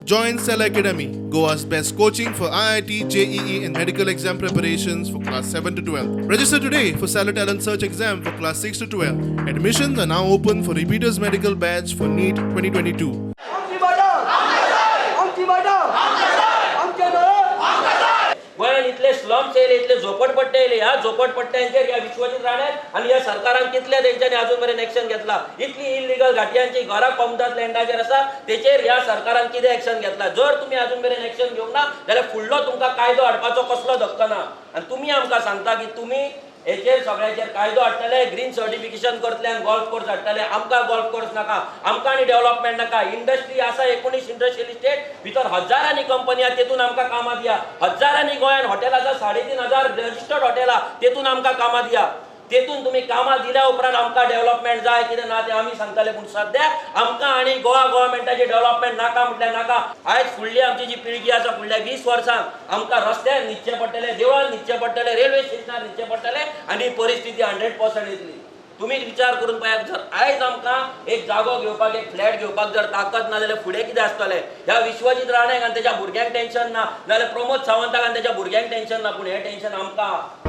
Join Cell Academy, Goa's best coaching for IIT, JEE, and medical exam preparations for class 7 to 12. Register today for Stellar Talent Search exam for class 6 to 12. Admissions are now open for repeaters medical batch for NEET 2022. आमची बाटा, आमची बाटा, आमचे डोळे. गोंयांत इतले slums येयले, इतले झोपडपट्टे येयले. ह्या झोपडपट्ट्यांचेर ह्या विश्वजीत राण्यान आनी ह्या सरकारान कितले तेंच्यांनी अजून मेरेन एक्शन घेतला? इतली इलिगल घाटयांची घरां कोमदाद लँडाचेर आसा, तेचेर ह्या सरकारान कितें एक्शन घेतला? जर तुमी अजून मेरेन एक्शन घेवंक ना जाल्यार फुडलो तुमकां कायदो हाडपाचो कसलो धक्को ना. आनी तुमी आमकां सांगता की तुमी हेचेर सगळ्याचेर कायदो हाडटले, ग्रीन सर्टिफिकेशन करतले आनी गोल्फ कोर्स हाडटले. आमकां गोल्फ कोर्स नाका, आमकां आनी डेव्हलपमेंट नाका. इंडस्ट्री आसा, 19 इंडस्ट्रियल इस्टेट भितर हजारांनी कंपनी आसा, तेतून आमकां कामां दिया. हजारांनी गोंयांत हॉटेल आसा, 3500 रजिस्टर्ड हॉटेलां, तेतून आमकां कामां दिया. तेतून तुमी कामां दिल्या उपरांत आमकां डेव्हलपमेंट जाय कितें ना तें आमी सांगतले. पूण सद्याक आमकां आनी गोवा गव्हर्मेंटाची डेव्हलपमेंट नाका म्हटल्यार नाका. आयज फुडली आमची जी पिळगी आसा, फुडल्या 20 वर्सांक आमकां रस्त्यार न्हिदचें पडटलें, देवळान न्हिदचें पडटलें, रेल्वे स्टेशनार न्हिदचें पडटलें आनी परिस्थिती 100% येतली. तुमी विचार करून पळयात, जर आयज आमकां एक जागो घेवपाक, एक फ्लॅट घेवपाक जर ताकद ना जाल्यार फुडें कितें आसतलें? ह्या विश्वजीत राणेक आनी तेच्या भुरग्यांक टेन्शन ना, नाजाल्यार प्रमोद सावंताक आनी तेच्या भुरग्यांक टेन्शन ना, पूण हें टेन्शन आमकां.